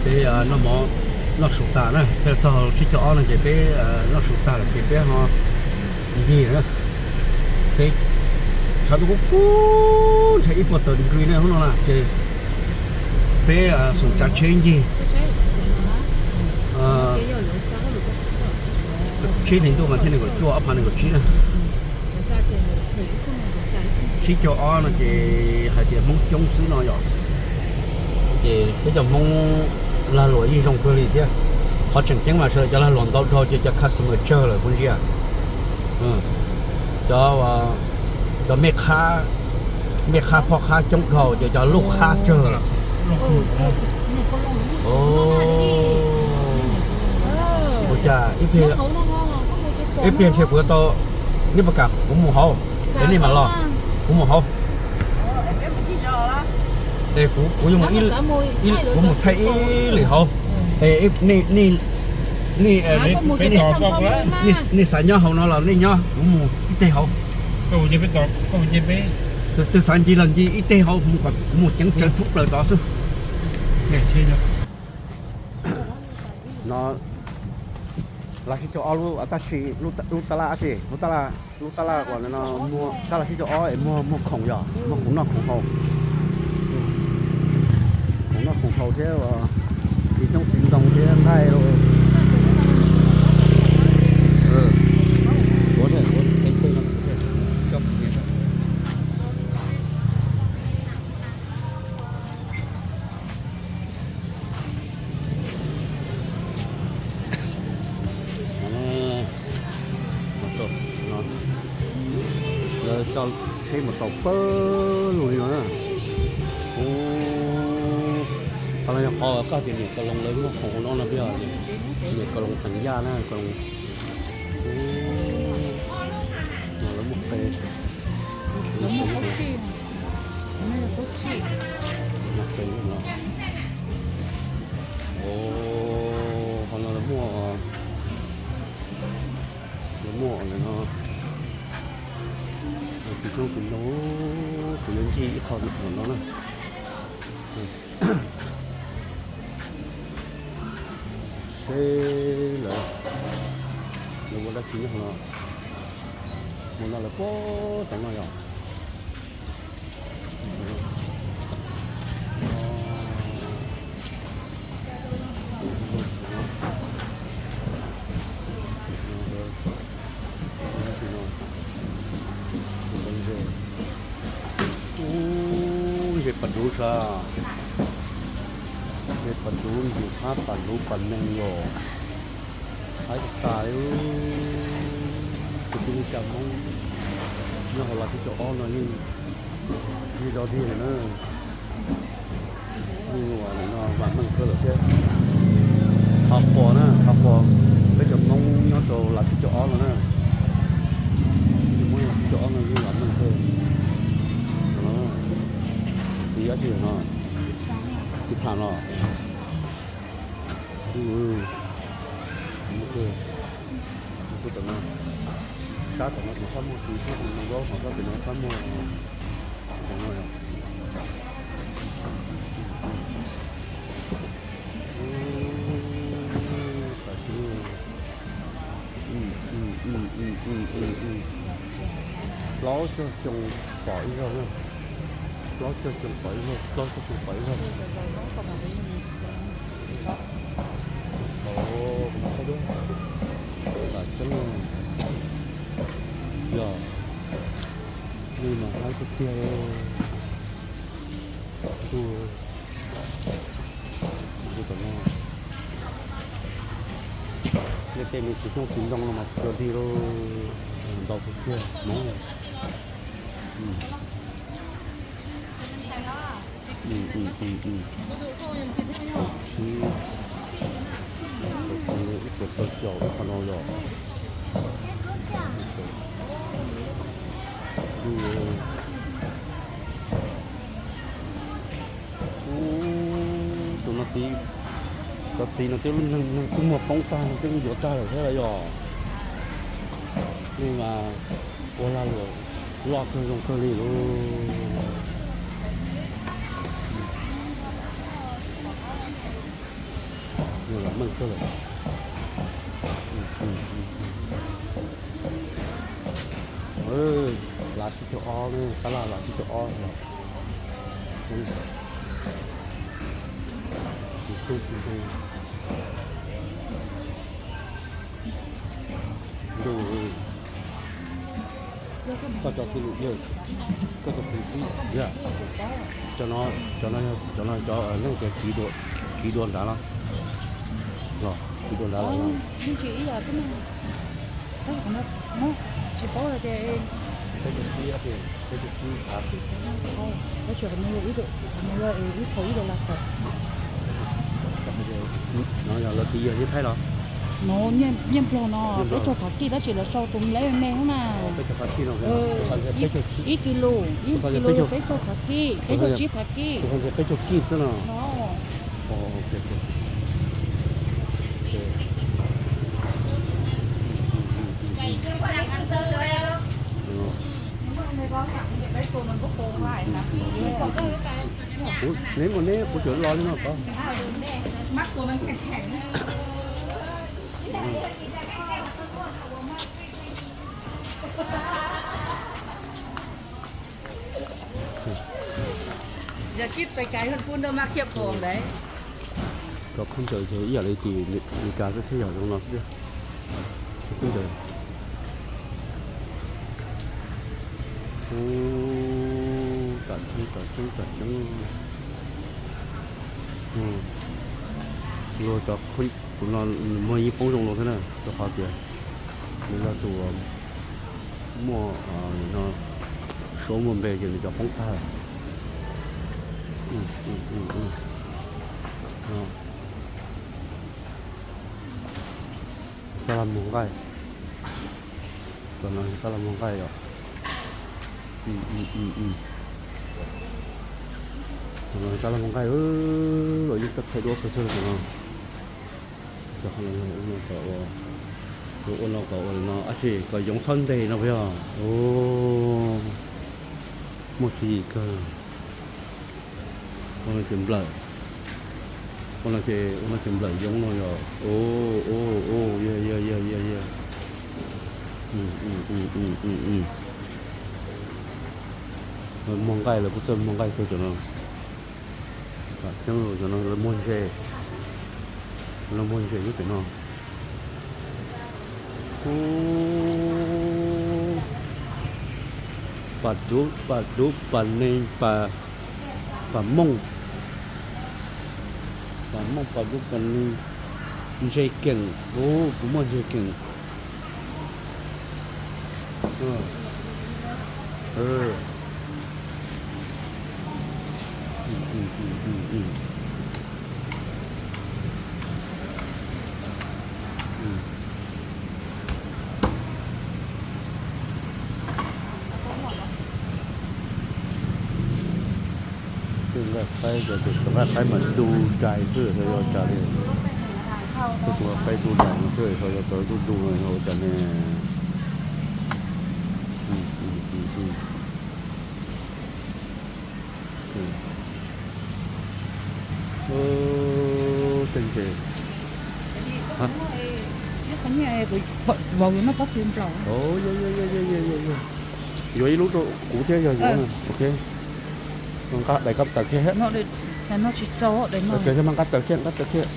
Peb noj mov noj su tas na, peb txog sib caug ob no ces peb noj su tas lawm ces peb ho ncig na. Peb sawv tuaj kub kub ntshai ib puas tawm degree na hnub no na ces peb xoom tsav tsheb ncig. Tsheb hlis ntuj mas thiaj nees nkaum cuaj ob phav nees nkaum tsib na. Sib caug ob no ces hais tias Hmoob coob xwb no yom. Ces peb cov Hmoob lag luam yeej zoo kawg li thiab. Qhov tseem ceeb mas sawv daws cov lag luam ntau dhau ces cov customer tsawg lawm kuv ntsia. Cov, cov mej qhab, mej qhab phob qhab coob dhau ces cov luj qhab tsawg lawm. Ua cas ib pliag, ib pliag nrhiav kuv tau, nej puas kam kuv mus hauv, es nej mam los, kuv mus hauv. Es kuv, kuv yuav mus, kuv mus thaij ib lwm hauv. Es nej, nej xav nyob hauv no los nej nyob, kuv mus ib teg hauv. Tus twg xav ncig los ncig ib teg hauv, kuv mus ceev tsawv thoob plaws tod xwb. No, lawv sib caug ob lub, tab sis lub tab laj, tab sis lub tab laj, lub tab laj uas no, tab laj sib caug ob es muag, muag khoom yom, muag khoom noj khoom haus. Khoom noj khoom haus thiab, txiv xyoob txiv ntoo thiab nqaij. Lawv tso tsheb mus tau pawg lug li no na. Qhov no yog qhov koj tias niam Kaus Loos lawv muag khoom no no, niam Kaus Loos xeem Yaj na, Kaus Loos. Lawv muag qe, muag qe no. Qhov no lawv muag, lawv muag no. Tsis tshoob tsis ntoo, kuv yuav ncig ib qho no na. Seb lawv, lawv ua dab tsi nyob hauv no. Mus no lawv puag tom no yom. Ub, ze pas duv sav, ze pas duv, ntim qab pas duv pas neeg los. Haib tas li. Tus tib neeg tsa Hmoob nyob hauv lawv sib caug ob no yeej sib zog dig lawm na. Yeej ua no vam meej kawg lawm thiab. Qhov quas na, qhov quas peb cov Hmoob nyob rau lawv sib caug ob no na. Cov Hmoob nyob lawv sib caug ob no yeej vam meej kawg. Txiv dab tsi no? Txiv tham los. Mus tom no, sab tom no ces sab muaj txiv, sab tom no zaub, ho sab pem no sab muaj tom no. Plaub caug xyoo pom ib zaug na. Plaub caug xyoo pom ib zaug, plaub caug xyoo pom ib zaug. Ov, kuv mam thaij dua. Tam tseeb yog li mas haib tiag tiag li. Ntuj, ntuj tom no, nej tej me txiv xyoob txiv ntoo no mas tsis tau dig lauj, ntau tiag tiag Hmoob. Ib puas tau caum qhov no los. Ntuj, tus no txiv, cov txiv no twb lub neej twb muag poob tag no twb yuav tag lawm thiab los yog. Nej mas ua lag luam loj kawg zoo kawg li lauj. Meej kawg lawm. Lav tsib caug ob ne, tab laj lav tsib caug ob. Koj cov kwv lwm yawg, koj cov kwv tij, cov no, cov no yog cov leej tias kiv dua nrad los, los kiv dua nrad los. Tsis paub tias peb caug tsib, peb caug tsib, tab sis qhov no yog ib, qhov no yog ib qho ib dollar tawm. No yog lawv kiv yog nyiaj Thaib los? No nyiaj Nplog no, peb caug phav kij tab sis lawv sau tus leb me me xwb na. Ib kis lus, ib kis lus yog peb caug phav kij, peb caug tsib phav kij. Peb caug kij xwb no. Neb mus neb, kuv tseem los li no ko. Cov khaub ncaws ces ib yam li tim Meskas xwb thiab, yog zoo no xwb tiag. Cov khaub ncaws. Ub, tom tseeb, tom tseeb, tom tseeb. Luag cov, tus no nws muag yeej poob zoo luag thiab na, rau qhov tias nws yog tus muaj, no, suab muaj npe ces nws cov poob tag. Tab laj muag nqaij. Tab laj muag nqaij os. Tab laj muag nqaij, los yeej tau thaij duab kawg xwb tus no. Ua no kom ua no dab tsi kom yoov txhob nteg no puas yog? Muaj tswv yim kawg. Ua no ces nplawm, ua no ces, ua no ces nplawm yoov no yog. Muag nqaij, lawv kuj txawj muag nqaij kawg cov no. Cov no lawv muag ntses, lawv muag ntses nyob pem no. Pas dub, pas dub, pas neeg, pas, pas mooj, pas mooj, pas dub, pas neeg, ntses keem. Kuv muaj ntses keem. Nqaij qaib, cov nqaij qaib mas du dais xwb, xyov yog cas li. Tus nqaij qaib du dais no xwb, xyov yog cov du du no yog ua cas ne. Tej ntses. Yuav ib lub rau kuv thiab yog yuav. Nqa daim kab tawm thiab. Daim no tsis txaus, daim no. Thiab mas nqa tawm thiab, nqa tawm thiab.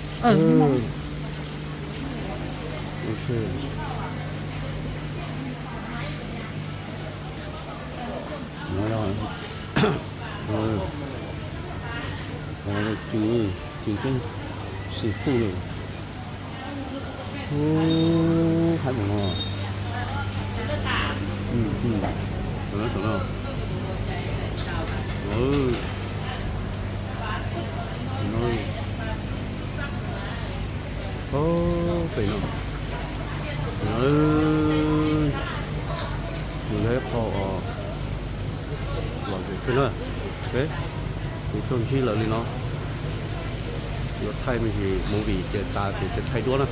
Cw, cw tseeb, xim phuj lawm. Haib mus no. Pem no, nws yog ib qho lom zem kawg na. Kuv tuaj ntsib lawv li no, yuav thaij me ntsis movie ces tas ces thaij duab na.